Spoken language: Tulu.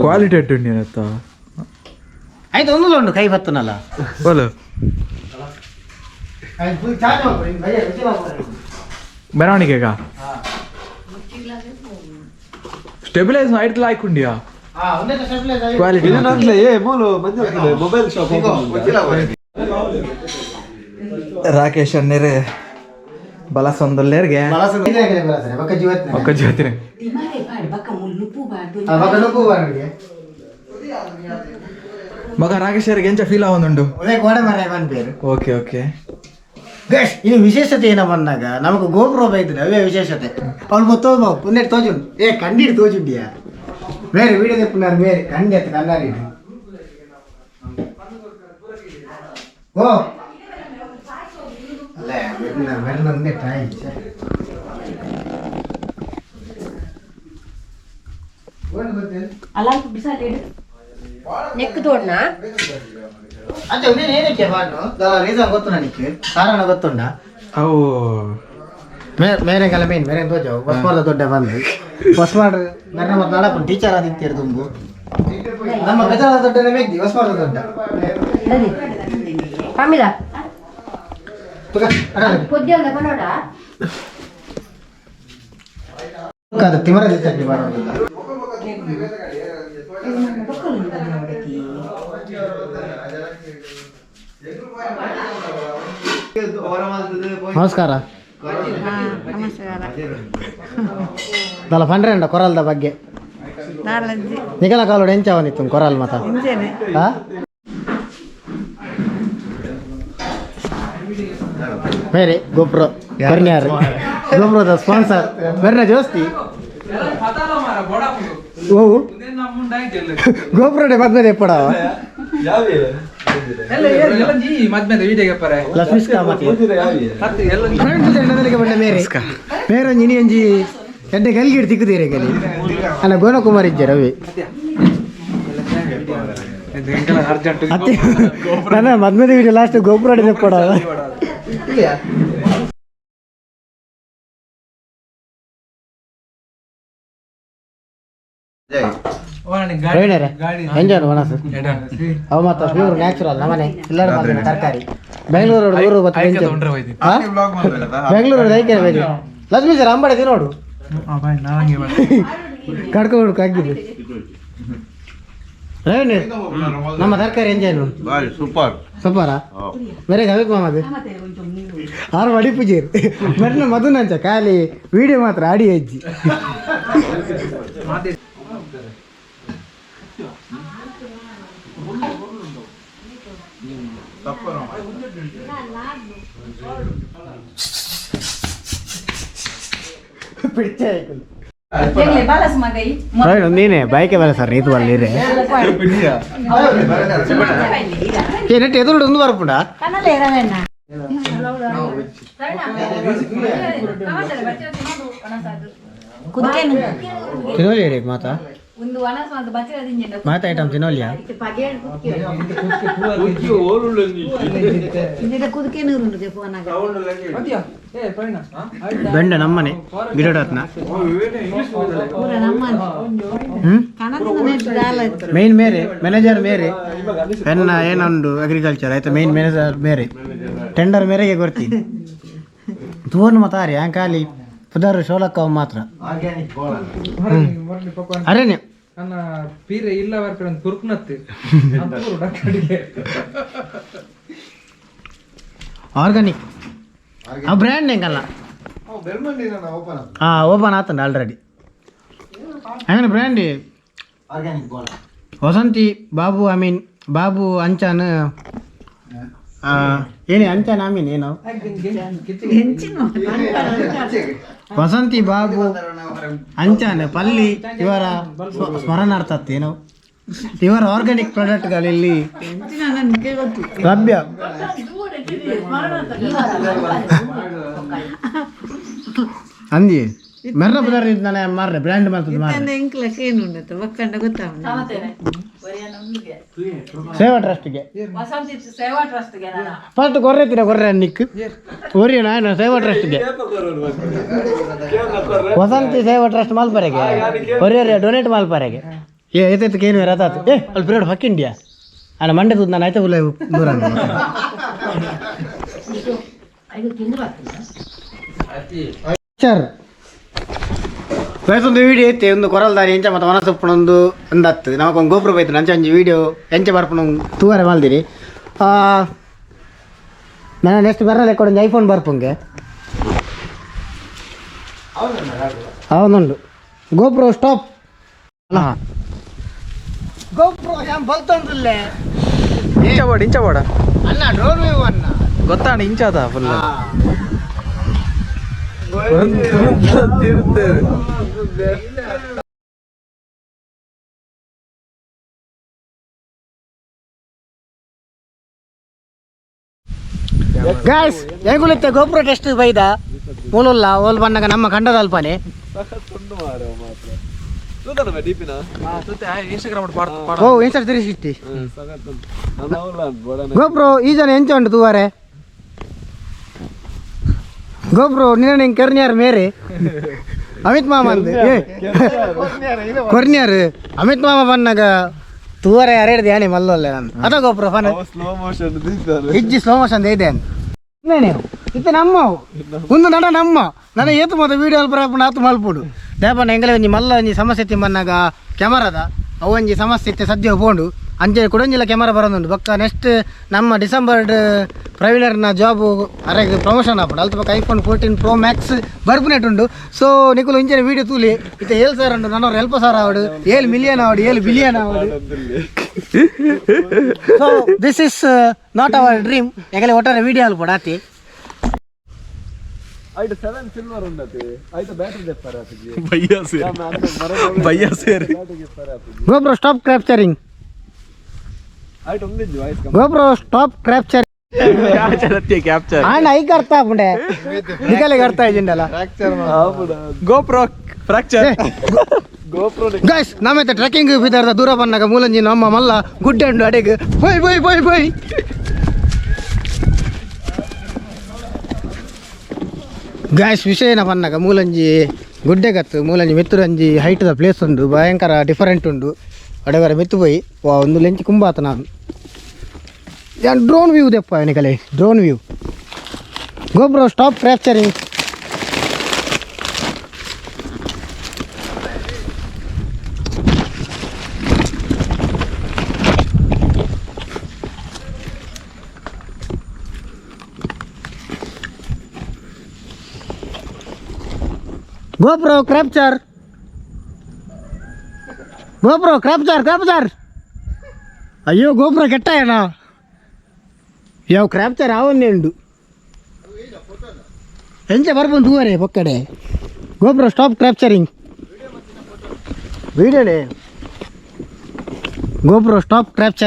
ಕ್ವಾಲಿಟಿ ಅಟ್ಟು ಅತ್ತ. ಆಯ್ತು, ಒಂದು ಉಂಟು ಕೈ ಬತ್ತನಲ್ಲ. ಬೋಲು. ಫುಲ್ ಚಾರ್ಜ್ ಮಾಡ್ಕೊಡಿ. ಮೆರವಣಿಗೆಗ ಸ್ಟೆಬಿಲೈಸ್ ಐಟ್ಲ ಹಾಕೊಂಡಿಯಾ? ಕ್ವಾಲಿಟಿ. Mobile shop. Rakesh ಅನ್ನೇರೆ ಬಲಸೊಂದಲ್ಲೇರ್ಗೆ. ಒಕ್ಕ ಜೀವತಿನ. ಮಗ ರಾಕೇಶ್ ಅವರಿಗೆ ಎಂಚ ಫೀಲ್ ಆವೊಂದುಂಡು? Okay okay. ಗಶ್, ಇದು ವಿಶೇಷತೆ ಏನ ಬಂದಾಗ ನಮಗೆ ಗೋಪುರ ಬೈದ್ರೆ ಅವೇ ವಿಶೇಷತೆ. ಅವ್ಳು ಮೊತ್ತ ಪುಣ್ಯ ತೋಜುಂಡು, ಏ ಕಂಡಿಡ್ ತೋಜುಂಡಿಯಾ. ಬೇರೆ ವಿಡಿಯೋ ತೆಪ್ಪುನಾರು ಬೇರೆ ಕಂಡಿ ಅತ್ತ ಕಣ್ಣಾರಿ. ಓ ಅಲ್ಲ, ಮೆಲ್ಲ ಒಂದೇ ಟೈಮ್. ಅಲ್ಲ, ಬಿಸಾಲಿಡು ನೆಕ್ ತೋಡ್ನ. ಅಚ್ಚ, ನೀನು ಏನಕ್ಕೆ ಬಾಡು ರೀಸನ್ ಗೊತ್ತು ನನಗೆ, ಕಾರಣ ಗೊತ್ತುಂಡ? ಅವು. ಮೇರೆಗೆಲ್ಲ ಮೇನ್ ಮೇರೆ ತೋಜವು ಹೊಸ್ಮಾರ್ದ ದೊಡ್ಡ ಬಂದು ಹೊಸ್ಮಾಡ್ ಮೆರ್ನ ಮತ್ತೆ ನಡಪು ಟೀಚರ್ ಆದಿತ್ಯರು ತುಂಬು ನಮ್ಮ ಬೆದರದ ದೊಡ್ಡ ಮೇಗ್ದಿ ಹೊಸ್ಮಾರ್ದ ದೊಡ್ಡ. ಪಮಿದ. ತುಗ, ಅಡ. ಪೊದ್ಯಲ್ಲ ಪನೋಡ. ಅದು ತಿಮರದ ಚಟ್ನಿ ಮಾಡೋದಿಲ್ಲ. ನಮಸ್ಕಾರ. ದಲ ಪಂಡ್ರೆಂಡ ಕೊರಲ್ದ ಬಗ್ಗೆ ನಿಗಲ ಕಾಲೋಡು ಎಂಚವನಿತ್ತು ಕೊರಲ್ ಮತ. ಹಾ, ಮೇರೆ ಗೋಪ್ರೋ ಕರ್ನ್ಯಾರ್ ಗೋಪ್ರೋದ ಸ್ಪಾನ್ಸರ್ ಮೆರ್ನ ಜೋಸ್ತಿ. ಓ, ಗೋಪ್ರೋಡೆ ಮದ್ಮೆ ಎಪ್ಪಡವ. ಲಕ್ಷ್ಮೀಶ್ ಕಾಮತಿ ಬಂಡ ಮೇರೆ ಮೇರೆ ಒಂಜಿ ಇನಿ ಒಂಜಿ ಎಡ್ಡೆ ಗಲ್ಗಿಡ್ ತಿಕ್ಕುದೀರೆ ಗಲಿ ಅಲ್ಲ ಗೋನಕುಮಾರ್ ಇಜ್ಜೆ ರವಿ ಅತ್ತೆ ನನ್ನ ಮದ್ಮೆದ ವಿಡಿಯೋ ಲಾಸ್ಟ್ ಗೋಪುರ ತೆಪ್ಪಡವ. ಪ್ರವೀಣರೇ, ಎಂಜಾಯ್ ಒಣಸು ಅವು ಮಾತ್ರ ಪ್ಯೂರ್ ನ್ಯಾಚುರಲ್. ನಮ್ಮನೆ ಎಲ್ಲರೂ ಮಾಡ್ತಾರೆ ತರಕಾರಿ. ಬೆಂಗಳೂರು ಊರು ಬತ್ತು. ಬೆಂಗಳೂರು ಐಕೆ ಬೈದಿ. ಲಕ್ಷ್ಮೀ ಸರ್ ಅಂಬಡೆ ತಿನ್ನೋಡು ಕಡ್ಕೊಂಡು ಹಾಕಿದ್ದು. ಪ್ರವೀಣ್, ನಮ್ಮ ತರಕಾರಿ ಎಂಜಾಯ್. ಬಾರಿ ಸೂಪರ್. ಸೂಪರಾ? ಬೇರೆ ಅವಿಕ್ ಮಾಮದು ಆರು ಮಡಿ ಪೂಜೆ ಮರ್ನ ಮಧುನಂಚ ಖಾಲಿ ವಿಡಿಯೋ ಮಾತ್ರ ಆಡಿ ಹೆಜ್ಜಿ. ಪಿಡ್ಚೆ. ನೀನೆ ಬೈಕೆ ಬರ ಸರ್ ಇದು ಬಲ್ಲಿರೆ. ಏ ನೆಟ್ ಎದುರು ಒಂದು ಬರ್ಪುಂಡ. ತಿನ್ನೋಲಿ ರೀ ಮಾತಾ. ಒಂದು ಒಣಸ ಅಂತ ಬಚ್ಚಿರ ತಿಂಜೆಂಡ. ಮಾತಾ ಐಟಮ್ ತಿನ್ನೋಲಿಯಾ? ಕುದಕೆ ನೀರು ಫೋನಾಗ. ಬೆಂಡ ನಮ್ಮನೆ ಗಿಡೋಡತ್ನ. ಹ್ಮ್ ಮೇನ್ ಮೇರೆ ಮ್ಯಾನೇಜರ್ ಮೇರೆ ಎನ್ನ ಏನೊಂದು ಅಗ್ರಿಕಲ್ಚರ್ ಆಯ್ತಾ. ಮೇನ್ ಮ್ಯಾನೇಜರ್ ಮೇರೆ ಟೆಂಡರ್ ಮೇರೆಗೆ ಗೊತ್ತಿ ತೂರ್ನು ಮತಾರಿ ಖಾಲಿ ಪುದರ್ ಶೋಲಕ್ಕ ಮಾತ್ರ. ಅರೇನೆ. ನನ್ನ ಪೀರೆ ಇಲ್ಲ ಬರ್ಪೆ ಒಂದು ಕುರ್ಕ್ನತ್ತು. ಆರ್ಗಾನಿಕ್ ಆ ಬ್ರ್ಯಾಂಡ್ ಹೆಂಗಲ್ಲ. ಹಾಂ, ಓಪನ್ ಆತಂಡ ಆಲ್ರೆಡಿ. ಹಂಗನ brand Vasanthi Babu I mean Babu ಅಂಚಾನ್ ಏನೇ ಅಂಚಾನ್ I mean ಏನು ವಸಂತಿ ಬಾಬು ಅಂಚಾನ್ ಪಲ್ಲಿ ಇವರ ಸ್ಮರಣಾರ್ಥತ್ ಏನು ಇವರ ಆರ್ಗಾನಿಕ್ ಪ್ರಾಡಕ್ಟ್ಗಳಲ್ಲಿ ಲಭ್ಯ. ಅಂದಿ ಮೆರ್ನ ಪದಾರ್ಥ ನಾನು ಮಾರ್ರೆ ಬ್ರ್ಯಾಂಡ್ ಮಾಡ್ತದೆ ಮಾರ್ರೆ. ಸೇವಾ ಟ್ರಸ್ಟ್ಗೆ. ವಸಂತಿ ಸೇವಾ ಟ್ರಸ್ಟ್ಗೆ ನಾನು. ಫಸ್ಟ್ ಕೊರ್ರೆ ತಿನ್ನ ಕೊರ್ರೆ ನಿಕ್ ಒರಿಯ ನಾನು ಸೇವಾ ಟ್ರಸ್ಟ್ಗೆ ವಸಂತಿ ಸೇವಾ ಟ್ರಸ್ಟ್ ಮಲ್ಪರೆಗೆ ಒರಿಯರೆ ಡೊನೇಟ್ ಮಲ್ಪರೆಗೆ. ಏ ಏತೈತೆ ಏನು ರತಾತು ಏ ಅಲ್ಲಿ ಪಿರಿಯಡ್ ಹಕ್ಕಿ ಇಂಡಿಯಾ ಅಲ್ಲ ಮಂಡೆ ತೂದು ನಾನು ಆಯ್ತಾ ಉಲ್ಲ ದೂರ. ಸರ್ ಒಂದು ವಿಡಿಯೋ ಐತೆ ಒಂದು ಕೊರಲ್ದಾರಿ ಎಂಚ ಮತ್ತು ಒಣಸೊಪ್ಪನೊಂದು ಒಂದು ಹತ್ತು ನಮಗೊಂದು ಗೋಪುರ ಬೈತು ನಂಚ ಒಂಜಿ ವಿಡಿಯೋ ಎಂಚ ಬರ್ಪಣ ತೂವರೆ ಮಲ್ದಿರಿ. ನಾನು ನೆಕ್ಸ್ಟ್ ಬರಲ್ಲ ಕೊಡೊಂದು ಐಫೋನ್ ಬರ್ಪುಂಗೆ ಅವನುಂಡು. ಗೋಪ್ರೋ ಸ್ಟಾಪ್ ಗೋಪ್ರೋ ಯಾನ್ ಬಲ್ತೊಂದುಲ್ಲೆ. ಇಂಚ ಬೋಡ ಇಂಚ ಬೋಡ. ಅಣ್ಣ ಡ್ರೋನ್ ವ್ಯೂ ಅಣ್ಣ. ಗೊತ್ತಾಣ ಇಂಚಾದ ಫುಲ್. ಗಾಯ್ಸ್ ಎಂಕುಲಿತ್ತೆ ಗೋಪುರ ಟೆಸ್ಟ್ ಬೈದ ಮೂಲುಲ್ಲ ಓಲ್ ಬಣ್ಣಗ ನಮ್ಮ ಖಂಡದ ಅಲ್ಪನೆ. ಇನ್ಸ್ಟಾಗ್ರಾಮ್. ಓ ಇನ್ಸ್ಟಾ 360 ಗೋಪ್ರೋ ಈ ಜನ ಎಂಚ ಉಂಟು ತೂವಾರೆ ಗೋಪ್ರೋ ನಿನ್ನ ನಿಂಗೆ ಕೆರ್ನಿಯಾರ್ ಮೇರೆ ಅಮಿತ್ ಮಾಮ ಅಂದು ಏ ಕೊರ್ನಿಯಾರ್ ಅಮಿತ್ ಮಾಮ ಬನ್ನಾಗ ತೂವರೆ ಅರೇಡ್ದು ಯಾನೆ ಮಲ್ಲೊಲ್ಲೆ ನಾನು ಅದ ಗೋಪ್ರೋ ಫನ್. Slow motion. ಇಜ್ಜಿ ಸ್ಲೋ ಮೋಷನ್ ಇದೆ ನೀವು ಇತ್ತೆ ನಮ್ಮ ಒಂದು ನಡ ನಮ್ಮ ನನ್ನ ಏತು ಮಾತ ವೀಡಿಯೋ ಅಲ್ಪ ಆತು ಮಲ್ಪುಡು ದೇಪನ ಎಂಗಲೆ ಒಂಜಿ ಮಲ್ಲ ಒಂಜಿ ಸಮಸ್ಯೆ ತಿಂಬನ್ನಾಗ ಕ್ಯಾಮರಾದ ಅವು ಒಂಜಿ ಸಮಸ್ಯೆ ಇತ್ತೆ ಸದ್ಯ ಪೋಂಡು ಅಂಚೆ ಕುಡೊಂಜಿಲ ಕ್ಯಾಮರಾ ಬರೋದುಂಡು. ಬೊಕ್ಕ ನೆಕ್ಸ್ಟ್ ನಮ್ಮ ಡಿಸೆಂಬರ್ ಪ್ರವೀಣರ್ನ ಜಾಬು ಅರೆಗ್ ಪ್ರಮೋಷನ್ ಆಪುಂಡು ಅಲ್ತ ಬೊಕ್ಕ ಐಫೋನ್ 14 ಪ್ರೋ ಮ್ಯಾಕ್ಸ್ ಬರ್ಪುನೆಟ್ ಉಂಡು. ಸೊ ನಿಕುಲು ಇಂಚಿನ ವೀಡಿಯೋ ತೂಲಿ ಇತ್ತೆ ಏಳು ಸಾವಿರ ಉಂಡು ನನ್ನ ಎಲ್ಪ ಸಾವಿರ ಆವಡು 7 ಮಿಲಿಯನ್ ಆವಡು 7 ಬಿಲಿಯನ್ ಆವಡು. So this is not our dream ಎಂಗಲೆ ಒಟ್ಟಾರೆ ವೀಡಿಯೋ ಅಲ್ಪೊಡು ಆತಿ. ಐಟ್ 7 ಸಿಲ್ವರ್ ಉಂಡತಿ ಐತ ಬ್ಯಾಟ್ರಿ ದೆಪ್ಪರೆ ಆಪಿಜಿ. ಬಯ್ಯ ಸೇರಿ ಬಯ್ಯ ಸೇರಿ. GoPro stop capturing. ಐಟ್ ಒಂದಿಜ್ಜಿ voice. GoPro stop capturing. Capture ಆಂಡ ಐಕ್ ಅರ್ಥ ಆಪುಂಡೆ ನಿಕಲೆಗ್ ಅರ್ಥ ಆಯ್ಜಿಂಡಲ್ಲ. GoPro fracture. ಗೋಪ್ರೋ. ಗೈಸ್ ನಮ್ಮೆತ್ತ ಟ್ರೆಕ್ಕಿಂಗ್ ಬಿದ್ದಾರ್ದ ದೂರ ಬನ್ನಾಗ ಮೂಲಂಜಿ ನಮ್ಮ ಮಲ್ಲ ಗುಡ್ಡೆ ಉಂಡು ಅಡೆಗ್ bye bye bye bye. Guys ವಿಷಯನ ಬನ್ನಾಗ ಮೂಲಂಜಿ ಗುಡ್ಡೆಗತ್ತು ಮೂಲಂಜಿ ಮಿತ್ತುರಂಜಿ ಹೈಟ್ದ ಪ್ಲೇಸ್ ಉಂಡು ಭಯಂಕರ ಡಿಫರೆಂಟ್ ಉಂಡು ಅಡೆವರ ಮಿತ್ತು ಪೋಯಿ ವಾ ಒಂದು ಲೆಂಚ್ ಕುಂಬಾತ ನಾನು ಯಾನ್ ಡ್ರೋನ್ ವ್ಯೂ ದೆಪ್ಪ ನಿಕಲೆ drone view. GoPro stop capturing. GoPro capture. GoPro capture capture. ಅಯ್ಯೋ ಗೋಪ್ರೋ ಕೆಟ್ಟಾಯಣ ಯಾವ ಕ್ರಾಪ್ಚರ್ ಆವನ್ನೇ ಉಂಡು ಎಂಚ ಬರ್ಬಂದು ತೂವರೆ ಪೊಕ್ಕಡೆ. ಗೋಪ್ರೋ ಸ್ಟಾಪ್ ಕ್ರಾಪ್ಚರಿಂಗ್ ವೀಡಿಯೋನೇ. GoPro stop capture.